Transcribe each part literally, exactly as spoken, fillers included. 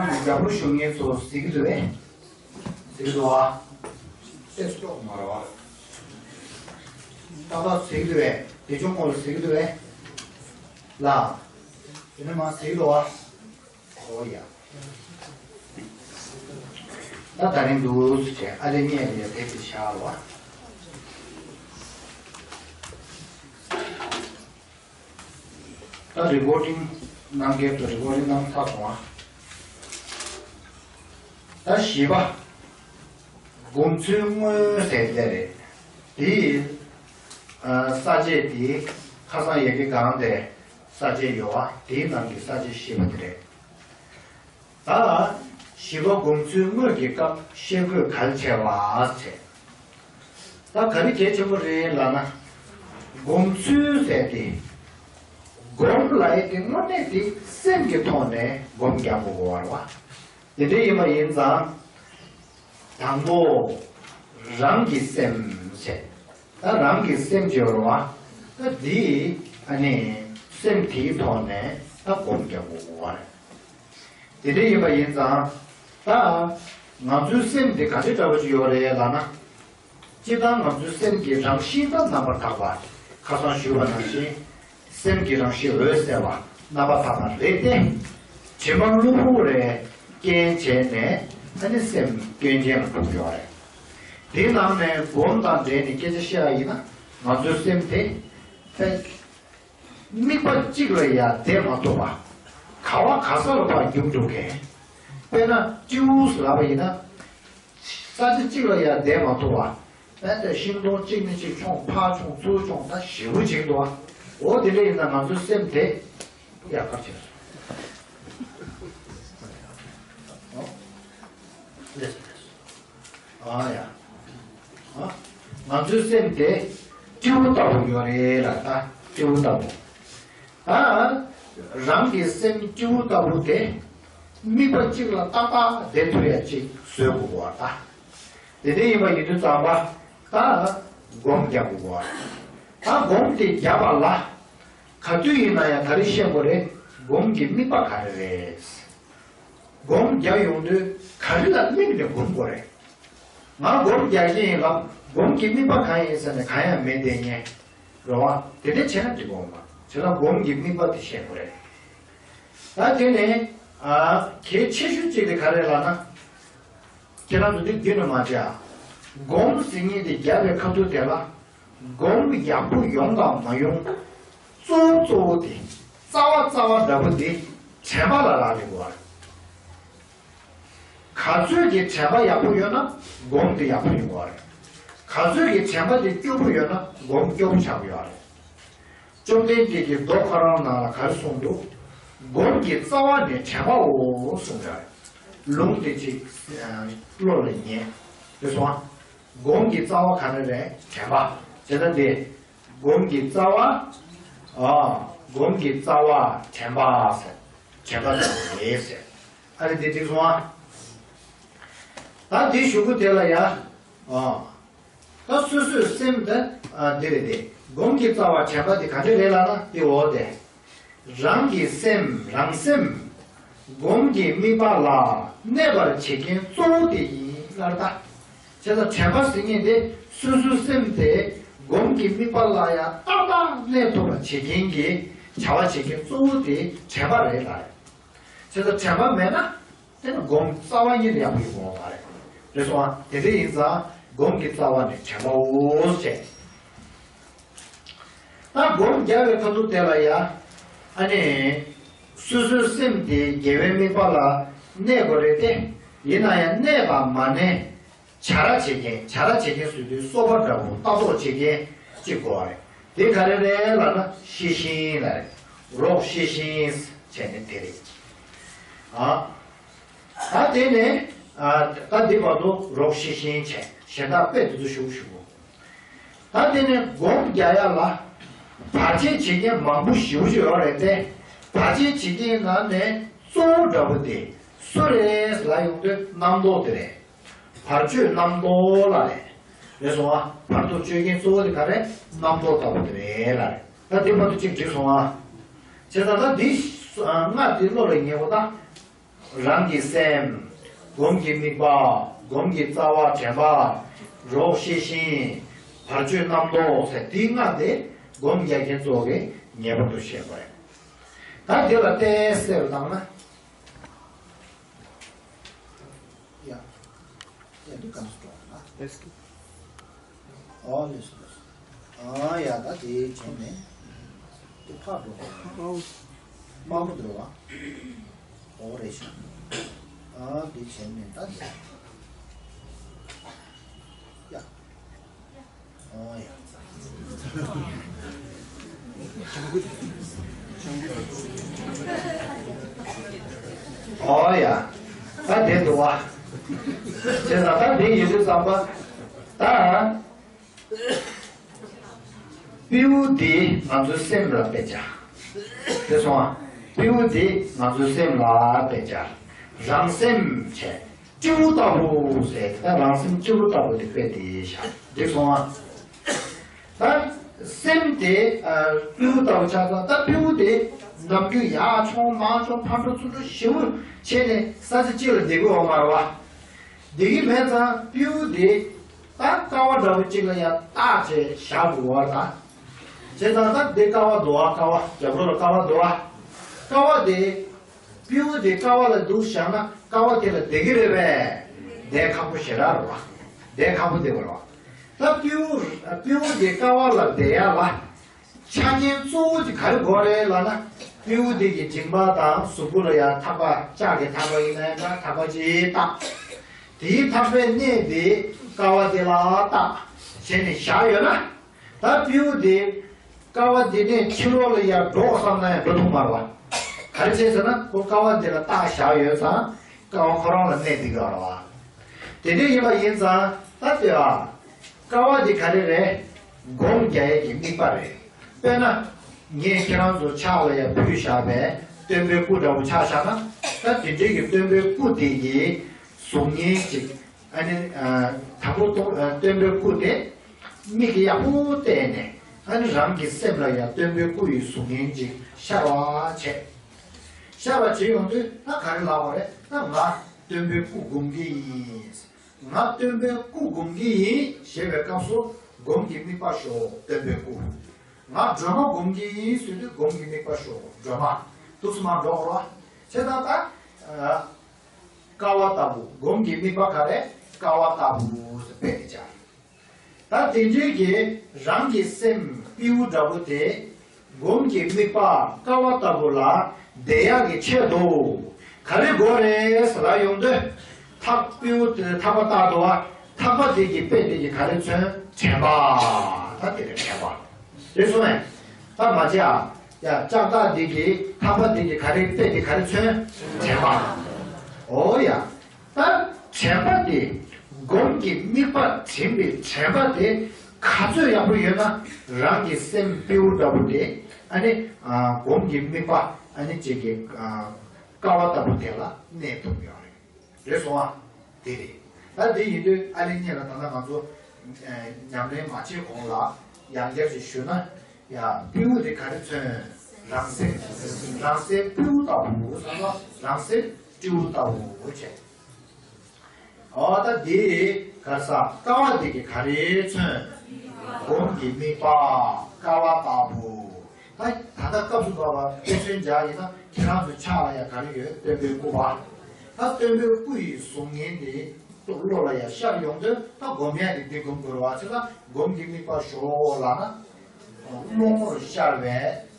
རྒྱ་བོད་གཞུང་གཉེར་ཚོ་གཟིགས་ཀྱི་འདུག་པས། གཟིགས་འདུག་ཨ། ཏོག་ཙམ་མ་རེད་བ། ཏག་ཏག་གཟིགས་འདུག་པས། དེ་ཆུང་ཁོང་ལ་གཟིགས་འདུག་པས། ལ། དེ་ནས་མ་གཟིགས་འདུག་ཨ། ཨོ་ཡ། ད་ད་རིང་འདུག་ཟེར་བྱས་ཨ་ལེ་བརྙན་ལ་ཡ་དེབ་དེ་བཞག་ལ་བ། ད་རི་ཀོར་ཌིང་གནང་མཁན་ཚོ་རི་ཀོར་ཌིང་གནང་ཚར་སོང་ཨ། ད་བཞི་པ། སྒོམ་ཚུལ་དངོས་ཟེར་དེ་རེད། དེ་ཡི་ས་བཅད་དེ་ཁ་སང་ཡ་གི་སྒང་དེ་ས་བཅད་ཡོད་ཨ། དེའི་ནང་གི་ས་བཅད་བཞི་པ་དེ་རེད། ད་བཞི་པ་སྒོམ་ཚུལ་དངོས་ཀྱི་སྐབས་ཤེས་དགོས་གལ་ཆེ་བ་ཟེར། ད་ག་རེ་གལ་ཆེན་པོ་རེད་ལབ་ན། སྒོམ་ཚུལ་ཟེར་དེ། སྒོམ་ལབ་ཡས་དེ་དངོས་གནས་དེ་སེམས་ཀྱི་ཐོག་ནས་སྒོམ་རྒྱག་དགོས་པ་རེད་བ། དེ་འདྲ་ཡིན་པ་ཡིན་ཙང་། དང་པོ། རང་གི་སེམས་ཟེར། ད་རང་གི་སེམས་ཀྱི་རེད་བ། ད་འདི་ཨ་ནི་སེམས་དེའི་ཐོག་ནས་ད་སྒོམ་རྒྱག་དགོས་པ་རེད། དེ་འདྲ་ཡིན་པ་ཡིན་ཙང་། ད་ང་ཚོའི་སེམས་དེ་ག་འདྲ་འདྲ་པོ་ཅིག་ཡོད་རེད་ལབ་ན། སྤྱིར་བཏང་ང་ཚོའི་སེམས་ཀྱི་རང་བཞིན་ད་རྣམ་པར་དག་པ། ཁ་སང་ཞུས་པ་ནང་བཞིན། སེམས་ཀྱི་རང་བཞིན་འོད་གསལ་བ་རྣམ་པར་དག་པ་རེད་དེ། དྲི་མ་གློ་བུར་རེ་སྐྱེས་བྱས་ནས་ཨ་ནི་སེམས་སྐྱོན་ཅན་ལ་འགྲོ་གི་ཡོད་རེད། དེའི་ནང་ནས་སྒོམ་དང་འབྲེལ་ནས་སྐད་ཆ་བཤད་པ་ཡིན་ན། ང་ཚོའི་སེམས་དེ་ད། དམིགས་པ་གཅིག་ལ་ཡང་བསྡད་མ་ཐུབ་པ། ག་བ་ག་ས་ལ་ཕར་རྒྱུག་འགྲོ་མཁན། དཔེར་ན་སྤྲེའུ་ལབ་པ་ཡིན་ན། ས་ཆ་གཅིག་ལ་ཡང་བསྡད་མ་ཐུབ་པ། དཔེར་ན་ཤིང་སྡོང་གཅིག་ནས་གཅིག་མཆོངས། ཕར་མཆོངས་ཚུར་མཆོངས། ད་ཞེ་པོ་ཅིག་འདུག་པ། འོ་དེ་འདྲ་ཡིན་ན་ང་ཚོའི་སེམས་དེ་ཡག་ག་ཕྱིན་སོང་། ཨོ། ལེགས་སོ་ལེགས་སོ། ཨ་ཡ། ཨ། ང་ཚོའི་སེམས་དེ་སྤྲེའུ་ལྟ་བུ་ཡོད་རེད་ལ། ད་སྤྲེའུ་ལྟ་བུ། ད་རང་གི་སེམས་སྤྲེའུ་ལྟ་བུ་དེ་དམིགས་པ་གཅིག་ལ་ཏག་ཏག་བསྡད་ཐུབ་ཡ་ཅིག་བཟོ་དགོས་པ་ད། དེ་འདྲ་ཡིན་པ་ཡིན་དུས་ཙམ་པ། ད་སྒོམ་རྒྱག་དགོས་པ། ད་སྒོམ་དེ་རྒྱབ་པ་ལ། ག་དུས་ཡིན་ན་ཡང་ག་རེ་ཤེས་དགོས་རེད། སྒོམ་གྱི་དམིགས་པ་ག་རེ་རེད། སྒོམ་རྒྱག་ཡོང་དུས་ག་རེ་ལ་དམིགས་ནས་སྒོམ་དགོས་རེད། ང་སྒོམ་རྒྱག་གི་ཡིན་ལབ། སྒོམ་གྱི་དམིགས་པ་གང་ཡིན་ཟེར་ནས་གང་ཡང་མེད་བསྡད་མཁན་རེད་བ། དེ་འདྲ་བྱས་ན་འགྲིག་གི་ཡོད་མ་རེད། བྱས་ཙང་སྒོམ་གྱི་དམིགས་པ་དེ་ཤེས་དགོས་རེད། ད་དེ་ནས་ཨ། གལ་ཆེ་ཤོས་གཅིག་དེ་ག་རེ་ལབ་ན། ཁྱེད་རང་ཚོ་འདི་རྒྱུན་ནས་མ་བྱས་ཨ། སྒོམ་ཟེར་མཁན་དེ་རྒྱབ་པའི་ཁ་ཐུག་དེ་ལ། སྒོམ་ཡག་པོ་ཡོང་དང་མ་ཡོང་། གཙོ་བོ་གཙོ་བོ་དེ། རྩ་བ་རྩ་བ་འདྲ་པོ་དེ། དྲན་པ་ལ་རག་ལས་དགོས་པ་རེད། ག་ཚོད་ཀྱི་དྲན་པ་ཡག་པོ་ཡོད་ན་སྒོམ་དེ་ཡག་པོ་ཡོང་གི་རེད། ག་ཚོད་ཀྱི་དྲན་པ་དེ་སྐྱོ་པོ་ཡོད་ན་སྒོམ་སྐྱོ་པོ་ཆགས་ཀྱི་ཡོད་རེད། བཅོམ་ལྡན་འདས་ཀྱིས་མདོ་ཁོ་རང་ནང་ལ་ག་རེ་གསུངས་འདུག་སྒོམ་གྱི་རྩ་བ་ནི་དྲན་པའོ་གསུངས་ཡོད་རེད། ལུང་དེ་ཅིག་བློ་ལ་ངེས། རེད་སོང་ཨ། སྒོམ་གྱི་རྩ་བ་ག་རེ་རེད། དྲན་པ། བྱས་ན་དེ། སྒོམ་གྱི་རྩ་བ། ཨ། སྒོམ་གྱི་རྩ་བ་དྲན་པ་ཟེར། དྲན་པ་དང་རེད་ཟེར། ཨ་རེ་དེ་འགྲིག་སོང་ཨ། ད་དེ་གཞུག་གུ་དེ་ལ་ཡ། ཨ། ད་སོ་སོའི་སེམས་དེ། ཨ། འདི་རེད་དེ། སྒོམ་གྱི་རྩ་བ་དྲན་པ་དེ་ག་འདྲ་རེད་ལབ་ན་དེ་འོ་དེ། རང་གི་སེམས་རང་སེམས། སྒོམ་གྱི་དམིགས་པ་ལ་གནས་པར་བྱེད་མཁན་གཙོ་བོ་དེ་ཡིན་ལབ་ད། བྱས་ཙང་དྲན་པ་ཟེར་མཁན་དེ་སོ་སོའི་སེམས་དེ་སྒོམ་གྱི་དམིགས་པ་ལ་ཡང་ཏག་ཏག་གནས་ཐུབ་པར་བྱེད་མཁན་གྱི་བྱ་བ་བྱེད་མཁན་གཙོ་བོ་དེ་དྲན་པ་རེད་ལབ། བྱས་ཙང་དྲན་པ་མེད་ན་དེ་ནི་སྒོམ་རྩ་བ་ཉིད་ཡག་པོ་ཡོང་གི་མ་རེད། རེད་སོང་ཨ། དེ་འདྲ་ཡིན་ཙང་སྒོམ་གྱི་རྩ་བ་ནི་དྲན་པའོ་ཞེས། ད་སྒོམ་རྒྱག་པའི་ཁ་ཐུག་དེ་ལ་ཡ། ཨ་ནི། སོ་སོའི་སེམས་དེ་དགེ་བའི་དམིགས་པ་ལ་གནས་དགོས་རེད་དེ། ཡིན་ན་ཡང་གནས་དང་མ་གནས། བྱ་ར་བྱེད་མཁན། བྱ་ར་བྱེད་མཁན་ཟེར་དུས་སོ་པ་འདྲ་པོ་ལྟ་རྟོག་བྱེད་མཁན་གཅིག་དགོས་པ་རེད། དེ་ག་རེ་རེད་ལབ་ན་ཤེས་བཞིན་ལབ་རེད། རོགས་ཤེས་བཞིན་བྱས་ནས་དེ་རེད། ཨ། ད་དེ་ནས། ཨ། ད་འདི་བར་དུ་རོགས་ཤེས་བཞིན་བྱས། གཞན་དག་དཔེ་དེ་ཚོ་ཞུ་ཞུ། ད་དེ་ནས་སྒོམ་རྒྱག་ཡ་ལ། བར་ཆད་བྱེད་མཁན་མང་པོ་ཞེ་པོ་ཅིག་ཡོད་རེད་དེ། བར་ཆད་བྱེད་མཁན་ནང་ནས་གཙོ་བོ་འདྲ་པོ་དེ་སུ་རེད་ལབ་ཡོང་དུས་རྣམ་རྟོག་དེ་རེད། བར་གཅོད་རྣམ་རྟོག་ལ་རེད། རེད་སོང་ཨ། བར་དུ་གཅོད་མཁན་གཙོ་བོ་དེ་ག་རེད། རྣམ་རྟོག་ལྟ་བུ་དེ་རེད་ལབ་རེད། ད་དེ་བར་དུ་གཅིག་འགྲིག་སོང་ཨ། བྱས་ཙང་ད་འདི་ལྔ་དེ་བློ་ལ་ངེས་པ་དང་། རང་གི་སེམས། སྒོམ་གྱི་དམིགས་པ། སྒོམ་གྱི་རྩ་བ་དྲན་པ། རོགས་ཤེས་བཞིན། བར་གཅོད་རྣམ་རྟོག་ཟེར་དེའི་ལྔ་དེ་སྒོམ་རྒྱག་མཁན་ཚོ་གིས་ངེས་པར་དུ་ཤེས་དགོས་རེད། ད་དེ་ལ་ཏོག་ཙམ་བལྟས་ན། ཡ། ཡ་འདི་ག་ཚོད་འགྲོ་བ་ན། ཨོ་ལེས་ལེས། ཨ་ཡ་ད་དེ་བྱས་ནས། དེ་ཕར་འགྲོ་བ། ཨོ། དམའ་མོ་འགྲོ་བ། ཨོ་རེད་ཤག་ཨ་དེ་བྱས་ནས་ད་དེ། ཡ། ཨོ་ཡ། ཨོ་ཡ། ད་དེ་འདུག་བ། བྱས་ཙང་ད་དེ་ཡིན་དུས་ཙམ་པ། ད། སྤྲེའུ་འདི་ང་ཚོའི་སེམས་ལ་དཔེ་བྱ། དེ་སོང་ང་། སྤྲེའུ་འདི་ང་ཚོའི་སེམས་ལ་དཔེ་བྱ། རང་སེམས་བྱས། སྤྲེའུ་ལྟ་བུ་ཟེར་ད་རང་སེམས་སྤྲེའུ་ལྟ་བུ་དེ་དཔེ་དེ་བཞག་འགྲིག་སོང་ང་། ད་སེམས་དེ་ཨ། སྤྲེའུ་ལྟ་བུ་ཆགས་ཙང་ད་སྤྲེའུ་དེ་ནམ་རྒྱུན་ཡར་མཆོང་མར་མཆོང་ཕར་འགྲོ་ཚུར་འགྲོ་ཞེ་པོ་བྱས་ནས་ས་ཆ་གཅིག་ལ་བསྡད་དགོས་ཡོད་མ་རེད་བ། བསྡད་ཀྱི་མེད་ཙང་སྤྲེའུ་དེ་ད་ཀ་བ་འདྲ་པོ་གཅིག་ལ་ཡར་བཏགས་བྱས་བཞག་དགོས་བ་ད། བྱས་ཙང་ད་འདི་ཀ་བ་འདུག་བ། ཀ་བ་རྒྱབ་ལོགས་ལ་ཀ་བ་འདུག་བ། ཀ་བ་དེ། སྤྲེའུ་དེ་ཀ་བ་ལ་འདུག་བཞག་ན་ཀ་བ་དེ་ལ་བསྡད་ཀྱི་རེད་པས། བསྡད་ཁག་པོ་ཞེ་དྲག་རེད་བ། བསྡད་ཁག་པོ་དེ་བ་རེད་བ། ད་སྤྲེའུ་སྤྲེའུ་དེ་ཀ་བ་ལ་བསྡད་ཡ་ལ། ཆ་རྐྱེན་གཙོ་བོ་དེ་ག་རེ་དགོས་རེད་ལབ་ན། སྤྲེའུ་དེ་གི་མཇིང་པ་དང་གཟུགས་པོ་ལ་ཡང་ཐག་པ་ལྕགས་ཀྱི་ཐག་པ་ཡིན་ན་ཡང་འདྲ་ཐག་པ་ཅིག་བཏགས། དེའི་ཐག་པའི་སྣེ་དེ་ཀ་བ་དེ་ལ་བཏགས་བྱས་ནས་བཞག་ཡོད་ན། ད་སྤྲེའུ་དེ་ཀ་བ་དེ་ནས་ཕྱི་ལོགས་ལ་ཡར་འགྲོ་བསམ་ན་ཡང་འགྲོ་ཐུབ་མ་རེད་བ། ག་རེ་བྱས་ཟེར་ན་ཁོ་ཀ་བ་དེ་ལ་བཏགས་བཞག་ཡོད་ཙང་ཀ་བ་ཁོ་རང་ལ་གནས་འདི་ག་རེད་བ། དེ་འདྲ་ཡིན་པ་ཡིན་ཙང་ད་ལྟོས་ཨ། ཀ་བ་འདི་ག་རེ་རེད། སྒོམ་རྒྱག་ཡས་ཀྱི་དམིགས་པ་རེད། དཔེར་ན། ངས་ཁྱེད་རང་ཚོ་ཕྱག་ལ་ཡར་ཕུལ་བཞག་པའི་སྟོན་པའི་སྐུ་འདྲ་བོ་ཆ་བཞག་ན། ད་དེ་འདྲའི་གི་སྟོན་པའི་སྐུ་དེ་ཡི་གཟུགས་བརྙན་ཅིག་ཨ་ནི། དང་པོ་སྟོན་སྟོན་པའི་སྐུ་དེ་མིག་གིས་ཡག་པོ་བལྟས་ནས་ཨ་ནི་རང་གི་སེམས་ལ་ཡང་སྟོན་པའི་སྐུ་ཡི་གཟུགས་བརྙན་ཅིག་ཤར་བ་བྱས། ཤར་བ་བྱེད་ཡོང་དུས་ད་ག་རེ་ལབ་པ་རེད། ད་ང་སྟོན་པའི་སྐུ་སྒོམ་གྱི་ཡིན། ང་སྟོན་པའི་སྐུ་སྒོམ་གྱི་ཡིན་ཞེས་པའི་སྐབས་སུ་སྒོམ་གྱི་དམིགས་པ་ཞོག་སྟོན་པའི་སྐུ། ང་སྒྲོལ་མ་སྒོམ་གྱི་ཡིན་ཟེར་དུས་སྒོམ་གྱི་དམིགས་པ་ཞོག་སྒྲོལ་མ། འདུག་སེ་མར་འགྲོ་དགོས་རེད་བ། བྱས་ཙང་ད། ཀ་བ་ལྟ་བུ་སྒོམ་གྱི་དམིགས་པ་ག་རེ་ཀ་བ་ལྟ་བུ་ཟེར་དཔེ་དེ་བྱ། ད་དེ་འདྲའི་གི་རང་གི་སེམས་སྤྲེའུ་འདྲ་པོ་དེ་སྒོམ་གྱི་དམིགས་པ་ཀ་བ་ལྟ་བུ་ལ་བསྡད་ཡག་གི་ཆེད་དུ་ག་རེ་དགོས་རེད་ཟེར་ལབ་ཡོང་དུས། ཐག་སྤྲེའུ་དེ་ཐག་པ་བཏགས་འདུག་བ། ཐག་པ་དེ་གི་དཔེ་དེ་གི་ག་རེ་མཚོན། དྲན་པ། ད་དེ་རེད་དྲན་པ། རེད་སོང་ངས། ད་མ་བྱེད་ཨ། ཡ་ལྕགས་ཐག་འདི་གི་ཐག་པ་འདི་གི་ག་རེ་དཔེ་འདི་ག་རེ་མཚོན། དྲན་པ། ཨོ་ཡ། ད་དྲན་པ་འདི་སྒོམ་གྱི་དམིགས་པ་དྲན་པའི་དྲན་པ་དེ་ག་ཚོད་ཡག་པོ་ཡོད་ན་རང་གི་སེམས་སྤྲེའུ་འདྲ་པོ་དེ་ཨ་ནི་སྒོམ་གྱི་དམིགས་པ་ཨ་ནི་གཅིག་གི་ཀ་བ་ལྟ་བུ་དེ་ལ་གནས་ཐུབ་ཡོད་རེད། རེད་སོང་ཨ། དེ་རེད། ད་དེ་ཡིན་དུས་ཨ་ལེ་ངེད་ལ་ད་ལྟ་ང་ཚོ་ཨ་ཉམས་ལེན་མ་བྱེད་གོང་ལ་ཡང་བསྐྱར་ཞིག་ཞུ་ན། ཡ་སྤྲེའུ་དེ་ག་རེ་མཚོན། རང་སེམས། རང་སེམས་སྤྲེའུ་ལྟ་བུ་བསམ་ན་རང་སེམས་སྤྲེའུ་ལྟ་བུ་བྱས། ཨོ་ད་དེ་ག་རེ་ཟ་ཀ་བ་དེ་གི་ག་རེ་མཚོན། སྒོམ་གྱི་དམིགས་པ་ཀ་བ་ལྟ་བུ། ད་ད་ལྟ་སྐབས་སུ་བབ་པ་དཔེ་མཚོན་བྱ་ཡིན་ན་ཁྱེད་རང་ཚོའི་ཕྱག་ལ་ཡང་ག་རེ་ཡོད་སྟོན་པའི་སྐུ་བ། ད་སྟོན་པའི་སྐུ་ཡི་གཟུགས་བརྙན་དེ་བློ་ལ་ཡང་ཤར་ཡོང་དུས་ད་སྒོམ་ཡ་དེ་འདི་སྒོམ་དགོས་རེད་བ། བྱས་ཙང་སྒོམ་གྱི་དམིགས་པ་ཞོག་ལབ་ན། རྨོངས་པར་ཤར་བའི་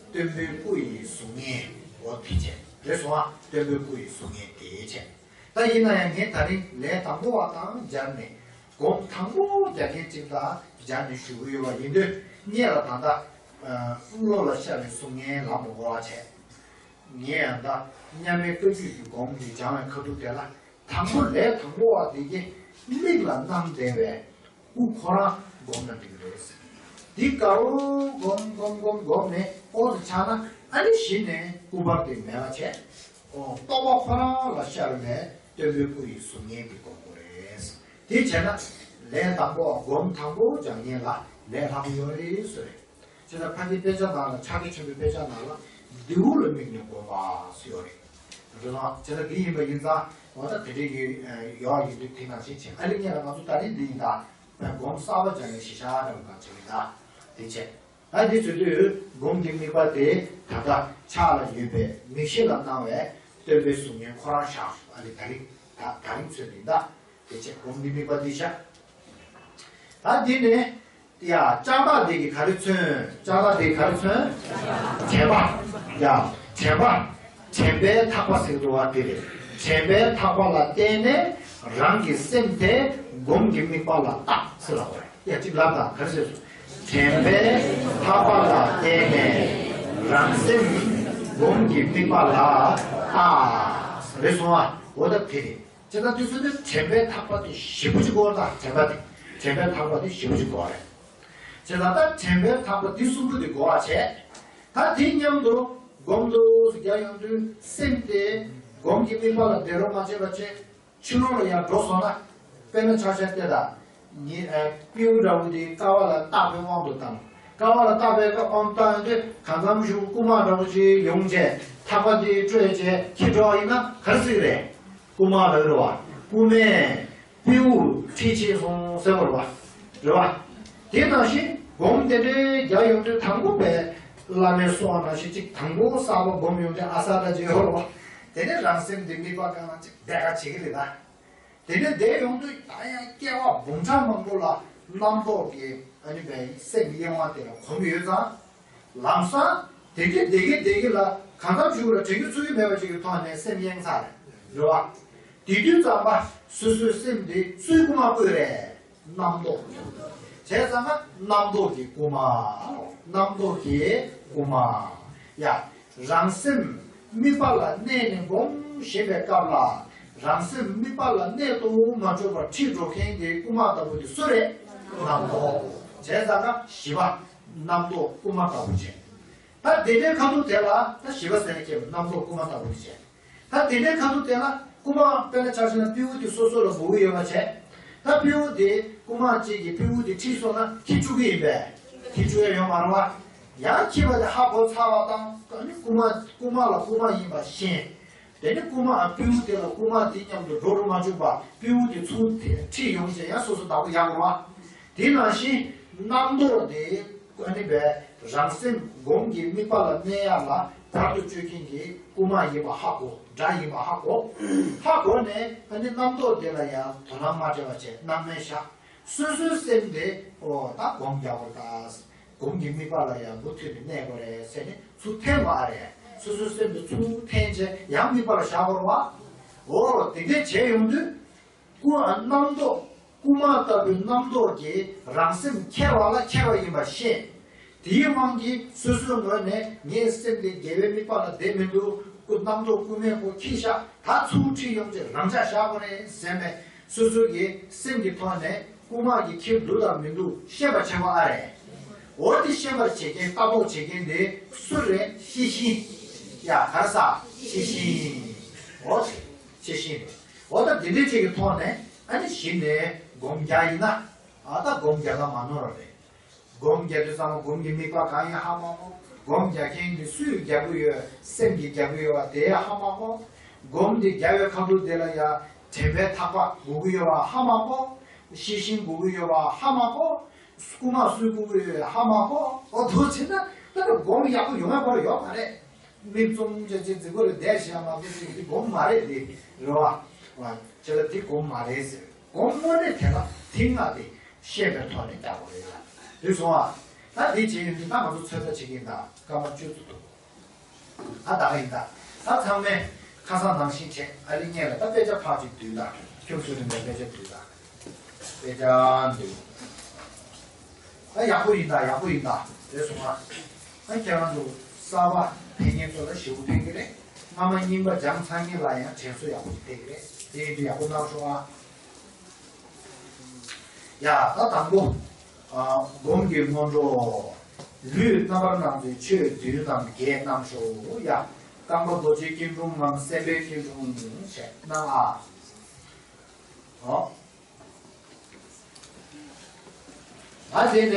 སྟོན་པའི་སྐུ་ཡི་གཟུགས་བརྙན་འོ་དེ་བྱས་རེད་སོང་ཨ། སྟོན་པའི་སྐུ་ཡི་གཟུགས་བརྙན་དེ་བྱས། ད་ཡིན་ན་ཡང་ངས་ད་རིང་ལས་དང་པོ་བ་དང་སྦྱར་ནས་སྒོམ་དང་པོ་རྒྱག་མཁན་གཅིག་དང་སྦྱར་ནས་ཞུ་གི་ཡོད་པ་ཡིན་དུས་ངེད་ལ་ད་ལྟ་བློ་ལ་ཤར་བའི་གཟུགས་བརྙན་ལ་མོ་གོ་བ་བྱས། ངས་ཡང་ད་མཉམ་མེད་བཀའ་བརྒྱུད་ཀྱི་སྒོམ་འདི་སྦྱང་བའི་ཁ་ཐུག་དེ་ལ་དང་པོ་ལས་དང་པོ་བ་དེ་གི་མིག་ལ་སྣང་བསྡད་པའི་སྐུ་ཁོ་རང་སྒོམ་ན་འགྲིག་གི་རེད། འདི་དགའ་བོ་སྒོམ་སྒོམ་སྒོམ་སྒོམ་ནས་ཨོ་ཙམ་ཆགས་ན་ཨ་ནི་གཞི་ནས་སྐུ་པར་དེ་མེད་པ་བྱས། ཨོ་རྟོགས་པ་ཁོ་རང་ལ་ཤར་བའི་སྟོན་པའི་སྐུ་ཡི་གཟུགས་བརྙན་དེ་སྒོམ་དགོས་རེད། དེ་བྱས་ན་ལས་དང་པོ་སྒོམ་དང་པོ་སྦྱང་མཁན་ལ་ལས་སླ་པོ་ཡོད་རེད་ཟེར་རེད། བྱས་ཙང་ཕ་གིའི་དཔེ་ཆ་ནང་ལ་ཕྱག་རྒྱ་ཆེན་པོའི་དཔེ་ཆ་ནང་ལ་མདེའུ་ལ་དམིགས་ནས་སྒོམ་པ་ཟེར་ཡོད་རེད། འགྲོ་སོང་བྱས་ན་འདི་ཡིན་པ་ཡིན་ཙང་འོ་ད་དེ་འདྲའི་ཡོད་ཡོད་ཡིན་དུས་དེ་ནང་བཞིན་བྱས། ཨ་ལི་ངས་ལ་ང་ཚོ་ད་རིང་འདི་ཡིན་ད་སྒོམ་གསར་པ་སྦྱང་ཡས་གཞི་བཞག་འདྲ་བོ་གང་བྱས་ཡིན་ད་དེ་བྱས། ཨ་འདི་བྱེད་དུས་སྒོམ་གྱི་དམིགས་པ་དེ་ད་ལྟ་ཕྱག་ལ་ཡོད་པའི་མིག་ཤེས་ལ་སྣང་བའི་སྟོན་པའི་གཟུགས་བརྙན་ཁོ་རང་བཞག་ཨ་ནི་ད་རིང་ད་ད་རིང་ཚོད་འདི་འདྲ་དེ་བྱས་སྒོམ་གྱི་དམིགས་པ་འདི་བཞག་ད་འདི་ནས་ཡ་ལྕགས་ཐག་འདི་གིས་ག་རེ་མཚོན། ལྕགས་ཐག་འདི་ག་རེ་མཚོན། དྲན་པ། ཡ་དྲན་པ། དྲན་པའི་ཐག་པ་ཟེར་གྱི་འདུག་བ་དེ་རེད། དྲན་པའི་ཐག་པ་ལ་བརྟེན་ནས་རང་གི་སེམས་དེ་སྒོམ་གྱི་དམིགས་པ་ལ་བཏགས་ཟེར་ལབ་པ་རེད། ཡ་གཅིག་ལབ་དང་ག་རེ་ཟེར་སོང་། དྲན་པའི་ཐག་པ་ལ་བརྟེན་ནས་རང་སེམས་སྒོམ་གྱི་དམིགས་པ་ལ་བཏགས། རེད་སོང་ཨ། འོ་ད་དེ་རེད། བྱས་ཙང་དུས་ཚོད་དེ་དྲན་པའི་ཐག་པ་དེ་ཞེ་པོ་ཅིག་དགོས་རེད། ད་དྲན་པ་དེ་དྲན་པའི་ཐག་པ་དེ་ཞེ་པོ་ཅིག་དགོས་རེད། བྱས་ཙང་ད་དྲན་པའི་ཐག་པ་དེ་གསུམ་པོ་དེ་དགོས་པ་བྱས། ད་དེ་མཉམ་དུ་སྒོམ་དུ་རྒྱ་ཡོང་དུས་སེམས་དེ་སྒོམ་གྱི་དམིགས་པ་ལ་བདེ་རོགས་མ་བྱས་པ་བྱས། ཕྱི་ལོགས་ལ་ཡར་འགྲོ་སོང་ན། དཔེར་ན་ཆ་བཞག་སྟེ་ད། ཉི་ཨ་སྤྲེའུ་འདྲ་བོ་དེ་ཀ་བ་ལ་བཏགས་པའི་དབང་དུ་བཏང་། ཀ་བ་ལ་བཏགས་པའི་ཀ་དབང་བཏང་ཡོང་དུས་གང་འཚམ་ཞིག་རྐུ་མ་འདྲ་བོ་ཅིག་ཡོང་བྱས་ཐག་པ་དེ་སྤྲོད་བྱས་ཁྱེར་འགྲོ་བ་ཡིན་ན་ག་རེ་ཟེར་གི་རེད། རྐུ་མ་ལབ་རེད་བ། རྐུ་མས་སྤྲེའུ་ཁྲིད་ཕྱིན་སོང་ཟེར་བ་རེད་བ། རེད་བ། དེ་ནང་བཞིན་སྒོམ་དེ་འདྲའི་རྒྱག་ཡོང་དུས་དང་པོ་པས་བླ་མའི་གསུང་བ་ནང་བཞིན་ཅིག་དང་པོ་གསར་པ་སྒོམ་ཡོང་དུས་ཨ་ས་ད་ཅིག་ཡོད་རེད་བ། དེ་ནས་རང་སེམས་དེ་དམིགས་པ་གང་ལ་ཅིག་བདེ་ག་བྱེད་ཀྱི་རེད་ད། དེ་ནས་བསྡད་ཡོང་དུས་ད་ཡང་སྐྱེ་བ་འབུམ་ཕྲག་མང་པོ་ལ་རྣམ་རྟོག་གི་ཨ་ནི་བའི་སེམས་གཡེང་བ་དེ་ལ་གོམས་ཡོད་ཙང་། ལམ་སང་དེ་གི་བདེ་གི་བདེ་གི་ལ་གང་འཚམ་ཞིག་ལ་དྲན་རྒྱུ་ཚོར་རྒྱུ་མེད་པ་ཅིག་གི་ཐོག་ནས་སེམས་གཡེང་ཚར་རེད་བ། དེ་དུས་ཙམ་པ་སོ་སོའི་སེམས་དེ་སུའི་རྐུ་མ་བརྐུས་རེད། རྣམ་རྟོག་བྱས་ཙང་ན་རྣམ་རྟོག་གི་རྐུ་མ། རྣམ་རྟོག་གི་རྐུ་མ། ཡ། རང་སེམས་དམིགས་པ་ལ་གནས་ནས་སྒོམ་བཞིན་པའི་སྐབས་ལ། རང་སེམས་དམིགས་པ་ལ་གནས་དུ་མ་བཅུག་པར་ཁྲིད་འགྲོ་མཁན་གྱི་རྐུ་མ་ལྟ་བུ་དེ་སུ་རེད། རྣམ་རྟོག་བྱས་ཙང་ན་བཞི་པ། རྣམ་རྟོག་རྐུ་མ་ལྟ་བུ་བྱས། ད་དེ་འདྲའི་ཁ་ཐུག་དེ་ལ་ད་བཞི་པ་ཟེར་ནས་སྐྱེས་པའི་རྣམ་རྟོག་རྐུ་མ་ལྟ་བུ་དེ་བྱས། ད་དེ་འདྲའི་ཁ་ཐུག་དེ་ལ་རྐུ་མ་དཔེར་ན་ཆ་བཞག་ན་སྤྲེའུ་དེ་སོ་སོ་ལ་འབོད་ཀྱི་ཡོད་པ་བྱས། ད་སྤྲེའུ་དེ་རྐུ་མ་གཅིག་གིས་སྤྲེའུ་དེ་ཁྲིད་སོང་ན་ཁྱི་བཅུག་གི་ཡིན་པས། ཁྱི་བཅུག་ཡ་ཡོད་མ་རེད་བ། ཡང་ཁྱི་བ་དེ་ཧ་གོ་ཚར་བ་དང་ཨ་ནི་རྐུ་མ་རྐུ་མ་ལ་རྐུ་མ་ཡིན་པ་ཤེས། དེ་ནི་རྐུ་མ་སྤྲེའུ་དེ་ལ་རྐུ་མ་དེ་མཉམ་དུ་འགྲོ་རུ་མ་བཅུག་པ་སྤྲེའུ་དེ་ཚུར་ཁྲིད་ཡོང་བྱས་ཡང་སོ་སོ་བདག་པོ་ཡག་རེད་བ། དེ་ནང་བཞིན་རྣམ་རྟོག་དེ་ཨ་ནི་བས་རང་སེམས་སྒོམ་གྱི་དམིགས་པ་ལ་གནས་ཡག་ལ་བར་དུ་གཅོད་མཁན་གྱི་རྐུ་མ་ཡིན་པ་ཧ་གོ། དགྲ་ཡིན་པ་ཧ་གོ། ཧ་གོ་ནས་ཨ་ནི་རྣམ་རྟོག་དེ་ལ་ཡང་དོ་སྣང་མ་སྤྲད་པ་བྱས་སྣང་མེད་བཞག་སོ་སོའི་སེམས་དེ་ཨོ་ད་སྒོམ་རྒྱག་དགོས་ད། སྒོམ་གྱི་དམིགས་པ་ལ་ཡང་མུ་མཐུད་ནས་གནས་དགོས་རེད་ཟེར་ནས་ཚུར་འཐེན་པ་ཨ་རེད། སོ་སོའི་སེམས་དེ་ཚུར་འཐེན་བྱས་ཡང་དམིགས་པ་ལ་བཞག་དགོས་རེད་བ། ཨོ་དེ་འདྲས་བྱས་ཡོང་དུས། རྐུ་རྣམ་རྟོག་རྐུ་མ་ལྟ་བུའི་རྣམ་རྟོག་གིས་རང་སེམས་ཁྱེར་བ་ལ་ཁྱེར་བ་ཡིན་པ་ཤེས། དེའི་དབང་གིས་སོ་སོའི་ངོས་ནས་ངའི་སེམས་དེ་དགེ་བའི་དམིགས་པ་ལ་བསྡད་མི་འདུག་རྐུ་རྣམ་རྟོག་རྐུ་མའི་སྒོ་ཁྱི་ཤ་ད་ཚུར་ཁྲིད་ཡོང་ཅིག་རང་འཇགས་བཞག་དགོས་རེད་ཟེར་ནས་སོ་སོ་གི་སེམས་ཀྱི་ཐོག་ནས་རྐུ་མ་གི་ཁྱི་འདུག་དང་མི་འདུག་ཤེས་པར་བྱེད་པ་ཨ་རེད། འོ་དེ་ཤེས་པར་བྱེད་མཁན་ལྟ་རྟོག་བྱེད་མཁན་དེ་སུ་རེད། ཤེས་བཞིན། ཡ་ག་རེ་ཟ། ཤེས་བཞིན། འོ་དེ་ཤེས་བཞིན་རེད། འོ་ད་འདི་འདྲའི་ཅིག་གི་ཐོག་ནས་ཨ་ནི་གཞི་ནས་སྒོམ་རྒྱག་ཡིན་ན། ཨ་ད་སྒོམ་རྒྱག་ན་མ་ནོར་བ་རེད། སྒོམ་རྒྱག་དུས་ཙམ་པ་སྒོམ་གྱི་དམིགས་པ་གང་ཡིན་ཧ་མ་གོ། སྒོམ་རྒྱག་མཁན་དེ་སུས་རྒྱག་གི་ཡོད། སེམས་ཀྱིས་རྒྱག་གི་ཡོད་པ་དེ་ཧ་མ་གོ། སྒོམ་དེ་རྒྱག་པའི་ཁ་ཐུག་དེ་ལ་ཡ་དྲན་པའི་ཐག་པ་དགོས་ཀྱི་ཡོད་པ་ཧ་མ་གོ། ཤེས་བཞིན་དགོས་ཀྱི་ཡོད་པ་ཧ་མ་གོ། རྐུ་མ་སུས་རྐུ་གི་ཡོད་ཧ་མ་གོ། འོ་དེ་བྱས་ན་ད་ནི་སྒོམ་ཡག་པོ་ཡོང་ཡ་ཁོ་ར་ཡོད་མ་རེད། མིག་བཙུམ་བྱས་བྱས་རྫིག་པོ་ལ་བསྡད་བཞག་མ་གཏོགས་ཅིག་འདི་སྒོམ་མ་རེད་འདི། རེད་བ། བྱས་ལ་འདི་སྒོམ་མ་རེད་ཟེར། སྒོམ་དངོས་གནས་དེ་ལ་ཐིག་ལྔ་དེ་ཤེས་པའི་ཐོག་ནས་རྒྱག་དགོས་རེད་ལ། དེ་སོང་ཨ། ད་འདི་བྱས་ཡོང་དུས་ད་ང་ཚོ་ཚོད་ལྟ་བྱེད་ཀྱི་ཡིན་ད་སྐར་མ་བཅུ་ཙམ་འདུག་ཨ་ད་ག་ཡིན་ད། ད་ཚང་མས་ཁ་སང་ནང་བཞིན་བྱས་ཨ་ལི་ངས་ལ་ད་དཔེ་ཆ་ཕར་ཅིག་བསྡུས་ད། ཁྱུག་ཙམ་རིང་པའི་དཔེ་ཆ་བསྡུས་ད། དཔེ་ཆ་འདུག་ད་ཡག་པོ་ཡིན་ད་ཡག་པོ་ཡིན་ད། རེད་སོང་ཨ། ད་ཁྱེད་རང་ཚོ་གསར་པ་ཕེབས་མཁན་ཚོ་ལ་ཞེ་པོ་ཕན་གྱི་རེད། སྔ་མ་རྙིང་པ་སྦྱངས་ཚར་མཁན་ལ་ཡང་དྲན་གསོ་ཡག་པོ་ཞིག་ཕན་གྱི་རེད། དེ་ཡིན་དུས་ཡག་པོ་གནང་ཤོག་ཨ། ཡ་ད་དང་པོ། ཨ། སྒོམ་གྱི་སྔོན་འགྲོ། ལུས་རྣམ་པར་སྣང་མཛད་ཆོས་བདུན་ནམ་བརྒྱད་གནང་ཤོག་ཡ། རྐང་པ་རྡོ་རྗེའི་སྐྱིལ་ཀྲུང་ངམ་སེམས་དཔའི་སྐྱིལ་ཀྲུང་བྱས་གནང་ཨ། ཨོ། ཨ་དེ་ནས་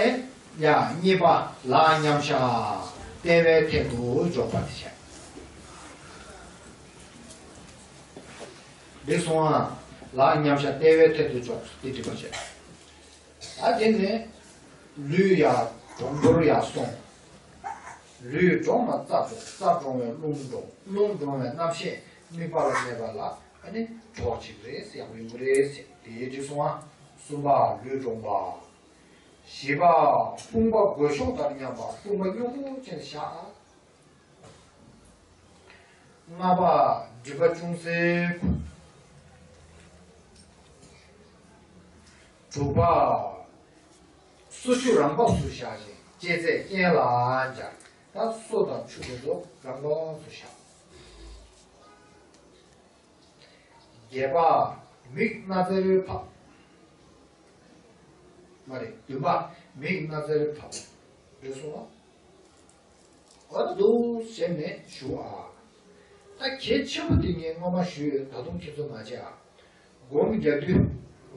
ཡ་གཉིས་པ་ལ་མཉམ་བཞག་ལྟེ་བའི་ཐད་དུ་འཇོག་པ་དེ་བྱས། འགྲིག་སོང་ཨ། ལག་མཉམ་བཞག་ལྟེ་བའི་ཐད་དུ་འཇོག་འདི་འགྲིག་པ་བྱས། ད་དེ་ནས་ལུས་ཡར་གྲོང་པོར་ཡར་སོང་། ལུས་གྲོངས་ན་རྩ་གྲོངས། རྩ་གྲོངས་པས་རླུང་གྲོངས། རླུང་གྲོངས་པས་རྣམ་ཤེས་དམིགས་པ་ལ་གནས་པ་ལ་ཨ་ནི་གྲོགས་བྱེད་ཀྱི་རེད་ཟེར། ཡག་པོ་ཡོང་གི་རེད་ཟེར། དེ་འགྲིག་སོང་ཨ། གསུམ་པ་ལུས་གྲོངས་པ། བཞི་པ་དཔུང་པ་རྒོད་གཤོག་དང་མཉམ་པ། དཔུང་པ་སྙོམས་པོ་བྱས་ནས་བཞག་ལྔ་པ་སྒྲིབ་པ་ཅུང་ཟད། དྲུག་པ་སོ་ཆུ་རང་བབས་སུ་བཞག་ཅིང་ལྕེ་རྩེ་གཉེན་ལ་སྦྱར། ད་སོ་དང་ཆུ་དེ་ཚོ་རང་བབས་སུ་བཞག་བརྒྱད་པ་མིག་སྣ་རྩེར་ཕབ། མ་རེད། བདུན་པ་མིག་སྣ་རྩེར་ཕབ། འགྲིག་སོང་ཨ། འོ་ད་འདུག་བྱས་ནས་ཞུ་ཨ། ད་གལ་ཆེན་པོ་དེ་ངས་སྔོན་མ་ཞུས་ཡོད། ད་དུང་ཁྱེད་ཚོ་མ་བརྗེད་ཨ། སྒོམ་རྒྱག་དུས།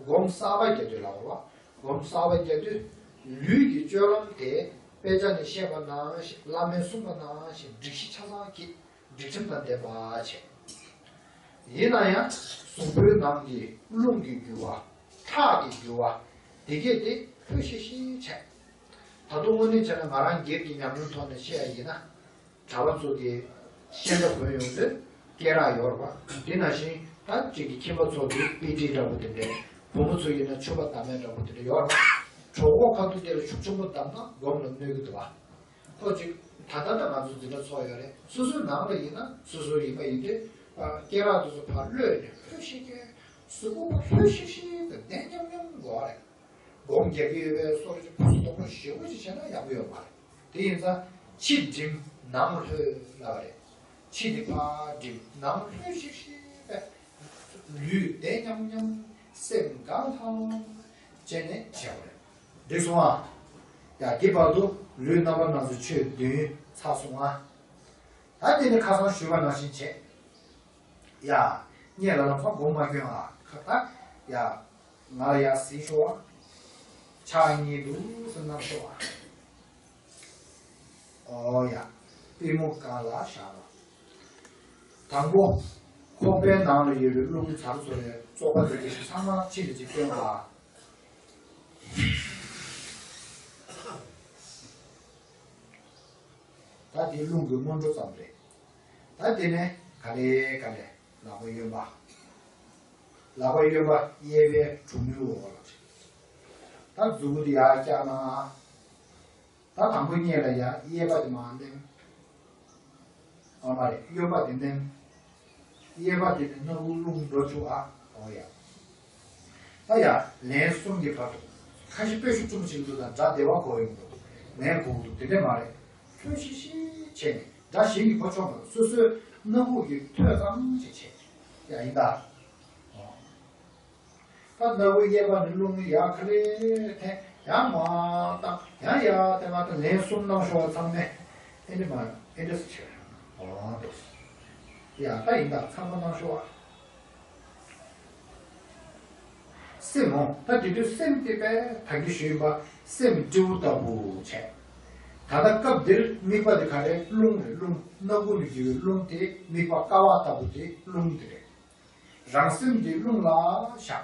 སྒོམ་གསར་པ་རྒྱག་དུས་ལབ་པ། སྒོམ་གསར་པ་རྒྱག་དུས་ལུས་ཀྱི་སྤྱོད་ལམ་དེ་དཔེ་ཆ་ནས་བཤད་པ་ནང་བཞིན། བླ་མས་གསུངས་པ་ནང་བཞིན་སྒྲིག་གཞི་ཆ་ཚང་གི་སྒྲིག་ཁྲིམས་དང་ལྡན་པ་བྱས། ཡིན་ན་ཡང་གཟུགས་པོའི་ནང་གི་རླུང་གི་རྒྱུ་བ། ཁྲག་གི་རྒྱུ་བ། དེ་གས་དེ་ལྷོད་ཤིག་ཤིག་བྱས། ད་དུང་དངོས་གནས་བྱས་ན་ང་རང་སྒེར་གྱི་ཉམས་མྱོང་ཐོག་ནས་བཤད་ཡ་ཡིན་ན། གྲྭ་པ་ཚོ་གི་ཤེས་བྱ་གོན་ཡོང་དུས་སྐེ་རགས་ཡོད་རེད་པ། དེ་ནང་བཞིན་ད་ཅིག་གི་ཁྱིམ་པ་ཚོ་གི་པི་ཏི་འདྲ་པོ་དེ་འདྲས། བུ་མོ་ཚོ་ཡིན་ན་ཕྱུ་པ་བསྡམ་ཡ་འདྲ་པོ་དེ་འདྲས་ཡོད་རེད་པ། གྲོད་ཁོག་ཁ་ཐུག་དེ་ལ་ཤུགས་ཆེན་པོ་བསྡམས་ན་སྒོམ་ལ་གནོད་ཀྱི་འདུག་པ། ཁོ་ཅིག་ད་ལྟ་ད་ང་ཚོ་འཛིན་གྲྭ་ཚོགས་ཡོད་རེད། སོ་སོའི་ནང་ལ་ཡིན་ན་སོ་སོ་ཡིན་པ་ཡིན་དུས། སྐེ་རགས་དེ་ཚོ་ཕར་གློད་ནས་ལྷོད་ཤིག་ཤིག་གཟུགས་པོ་ཕར་ལྷོད་ཤིག་ཤིག་དང་བདེ་མཉམ་མཉམ་དགོས་པ་རེད། སྒོམ་རྒྱག་གི་ཡོད་པའི་སོར་གྱི་ཕུ་སུ་དོག་པོ་ཞེ་པོ་ཅིག་བྱས་ན་ཡག་པོ་ཡོད་མ་རེད། དེ་ཡིན་ཙང་ཕྱི་འགྲིམ་ནང་ལྷོད་ལབ་པ་རེད། ཕྱི་དེ་ཕར་འགྲིམ་ནང་ལྷོད་ཤིག་ཤིག་པས། ལུས་བདེ་མཉམ་མཉམ་སེམས་དགའ་ལྷང་ལྷང་བྱས་ནས་བྱས་པ་རེད། འགྲིག་སོང་ཨ། ཡ་འདི་བར་དུ་ལུས་རྣམ་པར་སྣང་མཛད་ཆོས་བདུན་ཚར་སོང་ཨ། ད་དེ་ནི་ཁ་སང་ཞུས་པ་ནང་བཞིན་བྱས། ཡ། ངས་ལ་ལམ་སང་སྒོམ་མ་སྐྱོན་ཨ། ཁ་ད། ཡ། ང་ལ་ཡ་ཟིན་ཤོག་ཨ། ཕྱག་གཉིས་འདུག་སེ་བསྣམས་ཤོག་ཨ། ཨོ་ཡ། པུས་མོ་སྒང་ལ་བཞག་རོགས། དང་པོ། ཁོག་པའི་ནང་ལ་ཡོད་པའི་རླུང་ཚར་ཚོ་ཡ་བཙོག་པ་དེ་ག་ཚང་མ་ཕྱི་ལ་ཅིག་བཏོན་པ། ད་དེ་རླུང་གི་སྔོན་འགྲོ་ཙམ་རེད། ད་དེ་ནས་ག་ལེ་ག་ལེ་ལག་པ་གཡོན་པ། ལག་པ་གཡོན་པ་གཡས་པའི་གྲུ་མོའི་འོག་ལ་བྱེད། ད་མཛུབ་གུ་དེ་ཡར་བཀྱག་ན། ད་དང་པོ་སྔས་ལ་ཡ་གཡས་པ་དེ་མར་མནན། ཨ་མ་རེད། གཡོན་པ་དེ་མནན། གཡས་པ་དེ་ནས་སྣ་བུག་རླུང་འགྲོ་བཅུག་ཨ། འོ་ཡ། ད་ཡ་ལན་གསུམ་གྱི་བར་དུ། ཁ་ཤས་དཔེ་ཤུགས་ཆེན་པོ་བྱེད་ཀྱི་འདུག་ད་སྒྲ་བདེ་བ་གོ་ཡོང་འདུག་ལན་གོ་གི་འདུག་དེ་འདྲས་མ་རེད། ལྷོད་ཤིག་ཤིག་བྱས་ནས་སྒྲ་གཞན་གྱིས་གོ་ཆོག་མ་རེད། སོ་སོའི་སྣ་བུག་གི་ཐོས་ཙམ་ཞིག་བྱས། ཡ་ཡིན་ད། ད་སྣ་བུག་གཡས་པ་ནས་རླུང་ཡར་ཁ་ལེ་འཐེན། ཡང་མར་བཏང་། ཡང་ཡར་འཐེན། མར་བཏང་། ལན་གསུམ་གནང་ཤོག་ཨ། ཚང་མས་ཨེ་འདྲ་མ་ཨེ་འདྲ་སེ་བྱས། འོ་འདུག་ཡ་ད་ཡིན་ད། ཚང་མ་གནང་ཤོག་ཨ། སེམས་འོང་། ད་དེ་དུས་སེམས་དེ་པས་ད་གིན་ཞུས་པ་སེམས་སྤྲེའུ་ལྟ་བུ་བྱས། ད་ལྟ་སྐབས་འདིར་དམིགས་པ་དེ་ག་རེ། རླུང་རེད། རླུང་། སྣ་བུག་ནས་རྒྱུ་བའི་རླུང་དེ། དམིགས་པ་ཀ་བ་ལྟ་བུ་དེ་རླུང་དེ་རེད། རང་སེམས་དེ་རླུང་ལ་བཞག་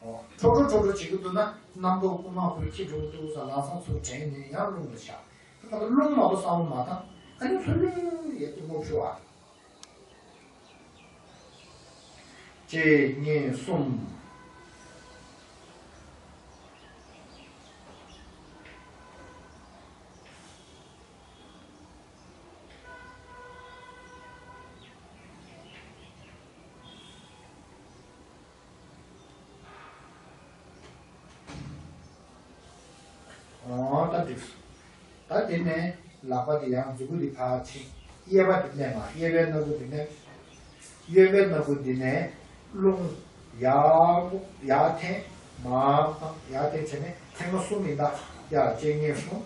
འོ། ཁྲོ་ཁྲོ་ཁྲོ་ཁྲོ་བྱེད་ཀྱི་འདུག་ན་རྣམ་རྟོག་རྐུན་མ་ཁོས་ཁྱི་དྲུག་འདུག་ས་ལམ་སང་ཚུར་དྲན་ནས་ཡང་རླུང་ལ་བཞག་ད་ལྟ་རླུང་མ་གཏོགས་བསམ་བློ་མ་བཏང་། ཨ་ནི་ལྷོད་ལྷོད་ཡས་ཏེ་སྔོག་ཤོག་ཨ། གཅིག་གཉིས་གསུམ། འོ་ད་འགྲིག་སོང་། ད་དེ་ནས་ལག་པ་དེ་ཡང་མཛུབ་གུ་དེ་ཕར་ཕྱིན། གཡས་པ་དེ་མནན་པ། གཡས་པའི་སྣ་བུག་དེ་མནན། གཡོན་པའི་སྣ་བུག་འདི་ནས་རླུང་ཡར་ཡར་འཐེན། མར་བཏང་། ཡར་འཐེན་བྱས་ནས་ཐེངས་མ་གསུམ་ཡིན་ད། ཡར་གཅིག་གཉིས་གསུམ།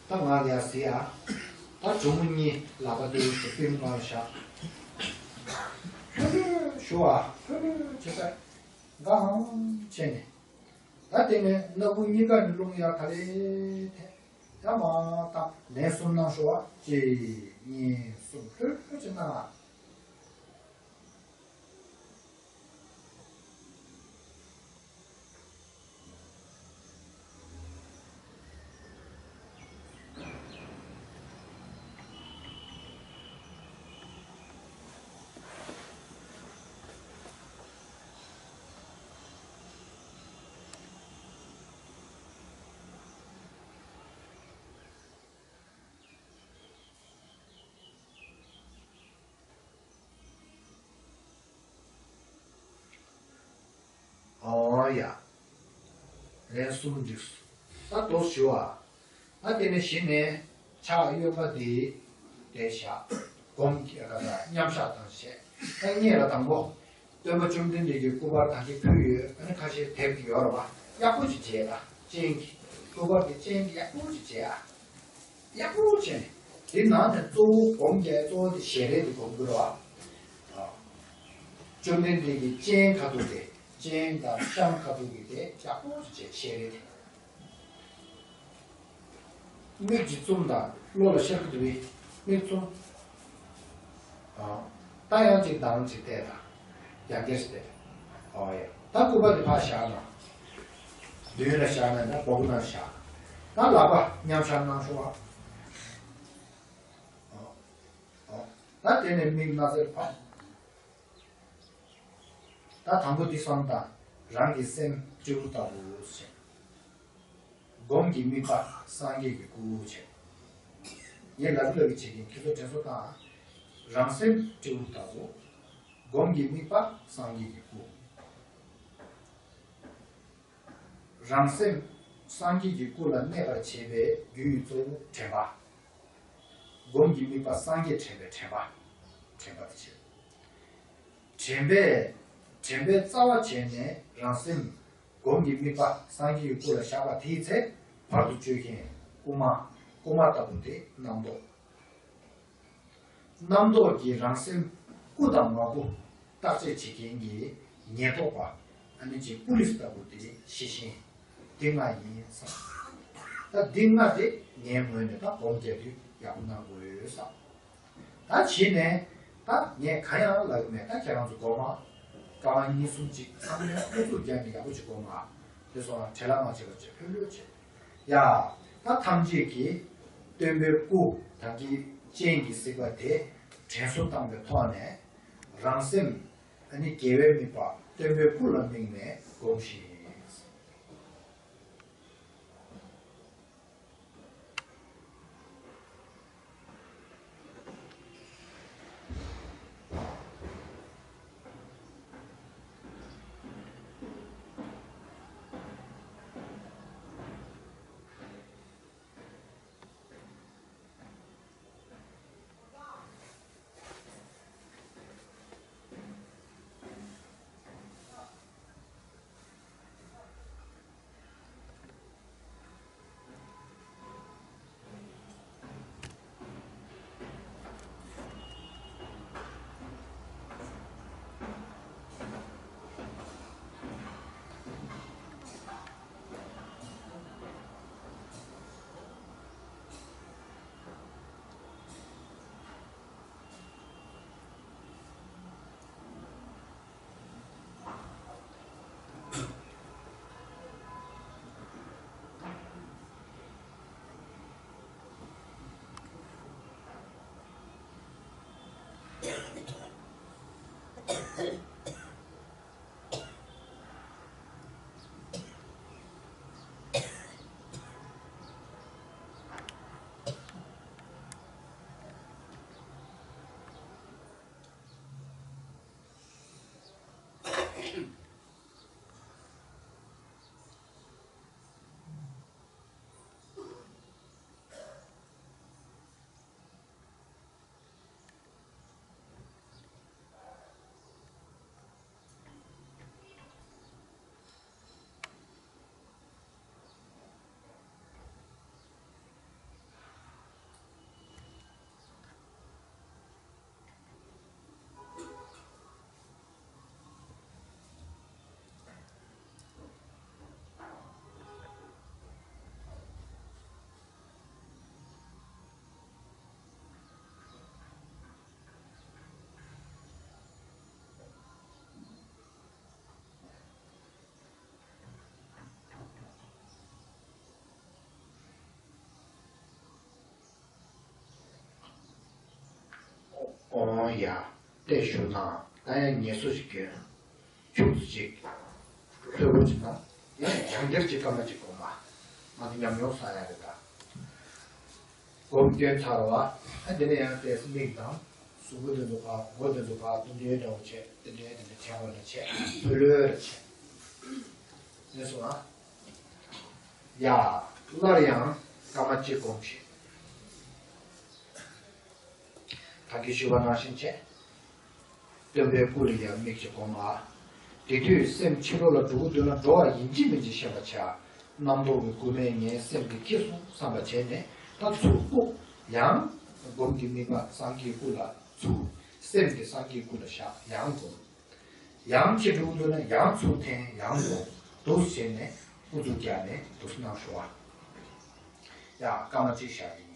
ད་ང་ལ་ཡ་ཟེར་ཡ། ད་གྲུ་མོ་གཉིས་ལག་པ་དེ་ཚོ་པུས་མོ་ནང་བཞག་ལྷོད་ལྷོད་ཞུ་བ། ལྷོད་ལྷོད་བྱེད་པ། དགའ་ཧང་བྱས་ནས། ད་དེ་ནས་སྣ་ཁུང་གཉིས་ཀ་ནས་རླུང་ཡར་ག་ལེ་འཐེན། ཡར་མར་བཏང་། ལན་གསུམ་གནང་ཞུ་བ། གཅིག་གཉིས་གསུམ། ལྷོད་ལྷོད་ཅིག་གནང་ཨ། ཨོ་ཡ། ལན་གསུམ་འགྲིགས་སོང་། ད་དོ་ཞུ་བ། ད་དེ་ནས་གཞི་ནས་ཕྱག་གཡོན་པ་དེ་དེ་བཞག་སྒོམ་གྱི་ཨ་ད་མཉམ་བཞག་བཏང་བྱས། ད་སྔོན་ལ་དང་པོ། སྟོན་པ་བཅོམ་ལྡན་འདས་ཀྱི་སྐུ་པར་ད་གིན་ཕུལ་ཡོད། ཨ་ནི་ཁ་ཤས་དེབ་ཀྱི་ཡོད་རེད་པ། ཡག་པོ་ཅིག་བྱས། ད་སྤྱན་གྱི་སྐུ་པར་དེ་སྤྱན་གྱི་ཡག་པོ་ཅིག་བྱས་ཨ། ཡག་པོ་བྱས་ནས། དེ་ནང་ནས་གཙོ་བོ་སྒོམ་རྒྱག་གཙོ་བོ་དེ་ཞལ་རས་དེ་སྒོམ་དགོས་རེད་པ། བཅོམ་ལྡན་འདས་ཀྱི་སྤྱན་ཁ་ཐུག་དེ། སྤྱན་དང་ཤངས་ཁ་ཐུག་གི་དེ་ཡག་པོ་ཅིག་བྱས། ཞལ་རས་དེ། མིག་ཅིག་བཙུམ་དང་། བློ་ལ་ཤར་གྱི་འདུག་པས། མིག་བཙུམ། ཨ། ད་ཡང་ཅིག་གདངས་ཅིག་བལྟས་དང་། ཡང་བསྐྱར་ཅིག་བལྟས། ཨོ་ཡ། ད་སྐུ་པར་དེ་ཕར་བཞག་ན། མདུན་ལ་བཞག་ན་ན་སྦུག་ནང་བཞག་ད་ལག་པ་མཉམ་བཞག་གནང་ཞུ་བ། ཨོ། ཨོ། ད་དེ་ནས་མིག་སྣ་རྩེར་ཕབ། ད་དང་པོ་འདི་བསམ་དང་། རང་གི་སེམས་སྤྲེའུ་ལྟ་བུ་ཞེས། སྒོམ་གྱི་དམིགས་པ་སངས་རྒྱས་ཀྱི་སྐུ་བྱས། ངས་ལབ་ལབ་ཀྱི་བྱེད་ཀྱིན་ཁྱེད་ཚོ་དྲན་གསོ་བཏང་ཨ། རང་སེམས་སྤྲེའུ་ལྟ་བུ། སྒོམ་གྱི་དམིགས་པ་སངས་རྒྱས་ཀྱི་སྐུ། རང་སེམས་སངས་རྒྱས་ཀྱི་སྐུ་ལ་གནས་པར་བྱེད་པའི་རྒྱུ་ཡི་གཙོ་བོ་དྲན་པ། སྒོམ་གྱི་དམིགས་པ་སངས་རྒྱས་དྲན་པའི་དྲན་པ། དྲན་པ་དེ་བྱེད། དྲན་པས། དྲན་པའི་རྩ་བ་བྱས་ནས་རང་སེམས་སྒོམ་གྱི་དམིགས་པ་སངས་རྒྱས་ཀྱི་སྐུ་ལ་བཞག་པ་དེའི་ཚེ། བར་དུ་གཅོད་མཁན་དབུ་མ། དབུ་མ་ལྟ་བུ་དེ་རྣམ་རྟོག་རྣམ་རྟོག་གིས་རང་སེམས་སྐུ་དང་མ་སྐུ་བརྟག་དཔྱད་བྱེད་མཁན་གྱི་ཉེན་རྟོག་པ། ཨ་ནི་ཅིག་པུ་ལིས་ལྟ་བུ་དེ་ཤེས་བཞིན། འདི་ལྔ་ཡིན་བསམ། ད་འདི་ལྔ་དེ་ངའི་ངོས་ནས་ད་སྒོམ་རྒྱག་དུས་ཡག་པོ་གནང་དགོས་བསམ། ད་གཞི་ནས་ད་ངས་གང་ཡང་ལབ་ཀྱི་མེད། ད་ཁྱེད་རང་ཚོ་སྒོམ་ཨ། སྐར་མ་གཉིས་གསུམ་ཅིག་ཚང་མས་ཨུ་ཚུགས་རྒྱག་ནས་ཡག་པོ་ཅིག་སྒོམ་ཨ། དེ་སོང་ང་བྲེལ་བ་མ་བྱེད་པ་བྱེད། ལྷོད་ལྷོད་བྱེད། ཡ། ད་ཐམས་ཅད་ཀྱིས་སྟོན་པའི་སྐུ་དང་གི་སྤྱན་གྱིས་གཟིགས་པ་དེ་དྲན་གསོ་བཏང་པའི་ཐོག་ནས། རང་སེམས་ཨ་ནི་དགེ་བའི་དམིགས་པ་སྟོན་པའི་སྐུ་ལ་དམིགས་ནས་སྒོམ་ཞིང་། ཡ། དེ་ཞུ་ན་ད་ཡང་ངལ་གསོ་ཞིག་གྱོན། ཆུང་ཙག་ཅིག་ལྷོད་པོ་ཅིག་དང་། ཡང་ཡང་བསྐྱར་ཅིག་སྐར་མ་གཅིག་སྒོམ་པ། ང་ཚོ་ཉམས་མྱོང་བསགས་ཡ་རེད་ད། སྒོམ་སྐྱོན་ཚར་བ། ཨ་དེ་ནས་ཡང་ཏོག་ཙམ་མིག་དང་། གཟུགས་པོ་དེ་ཚོ་ཕར་མགོ་དེ་ཚོ་ཕར་དུམ་གྲ་འདྲ་བོ་བྱས། དེ་འདྲའི་དེ་འདྲ་བྱས་པ་འདྲ་བྱས། ལྷོད་ལྷོད་ར་བྱས། ལགས་སོ། ཨ་ཡ། སླར་ཡང་སྐར་མ་གཅིག་སྒོམ་ཞིག་ད་གིན་ཞུས་པ་ནང་བཞིན་བྱས། སྟོན་པའི་སྐུ་ལ་ཡང་དམིགས་ཀྱིས་སྒོམ་ལ། དེ་དུས་སེམས་ཕྱི་ལོགས་ལ་འགྲོ་གི་འདུག་ན་འགྲོ་བ་ཡིན་གཅིག་མིན་གཅིག་ཤེས་པར་བྱ། རྣམ་རྟོག་གི་སྐུལ་མས་ངའི་སེམས་འདི་འཁྱེར་སོང་བསམ་པ་བྱས་ནས། ད་ཚུར་བཀུག་ཡང་སྒོམ་གྱི་དམིགས་པ་སངས་རྒྱས་སྐུ་ལ་ཚུར། སེམས་འདི་སངས་རྒྱས་སྐུ་ལ་བཞག་ཡང་སྒོམ། ཡང་ཁྱེད་འགྲོ་གི་འདུག་ན་ཡང་ཚུར་འཐེན་ཡང་སྒོམ། འདུག་བྱས་ནས་ཨུ་ཚུགས་རྒྱག་ནས་འདུག་གནང་ཤོག་ཨ། ཡ་སྐར་མ་གཅིག་བཞག་གི་ཡིན།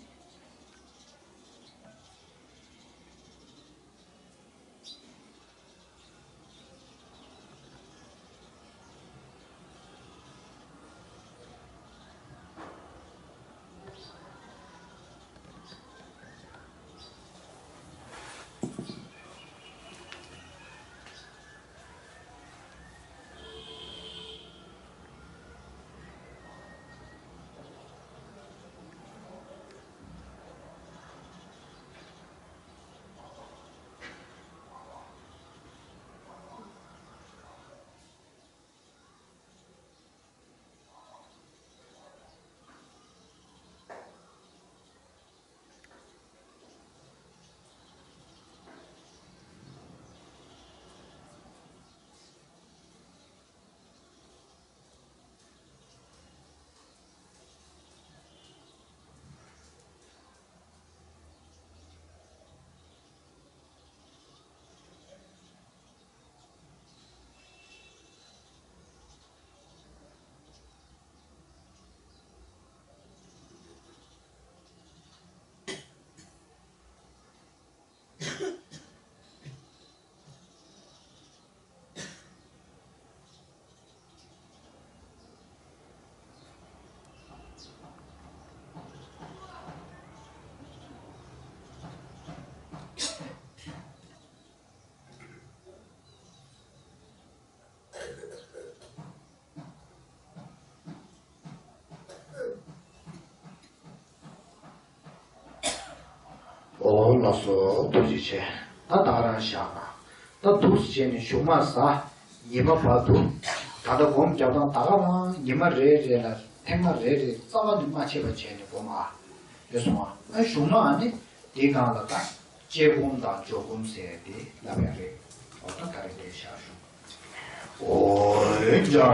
ཨོ་ལགས་སོ། ཐུགས་རྗེ་ཆེ། ད་ད་ག་རང་བཞག་ན། ད་འདུག་སེ་བྱས་ནས་གཞུག་མ་གཟའ་ཉི་མ་བར་དུ། ད་ལྟ་སྒོམ་རྒྱབ་སྟངས་ད་ག་རང་ཉི་མ་རེ་རེ་ལ་ཐེངས་མ་རེ་རེ་རྩ་བ་ནས་མ་ཆད་པ་བྱས་ནས་སྒོམ་ཨ། རེད་སོང་ཨ། ཨ་གཞུག་མ་ཨ་ནི་དེའི་སྒང་ལ་ད་དཔྱད་སྒོམ་དང་འཇོག་སྒོམ་ཟེར་ཡ་དེ་ལབ་ཡ་རེད། ཨོ་ད་ག་རེ་དེ་བཞག་ཞུ། ཨོ་ཡོན་ཅང་།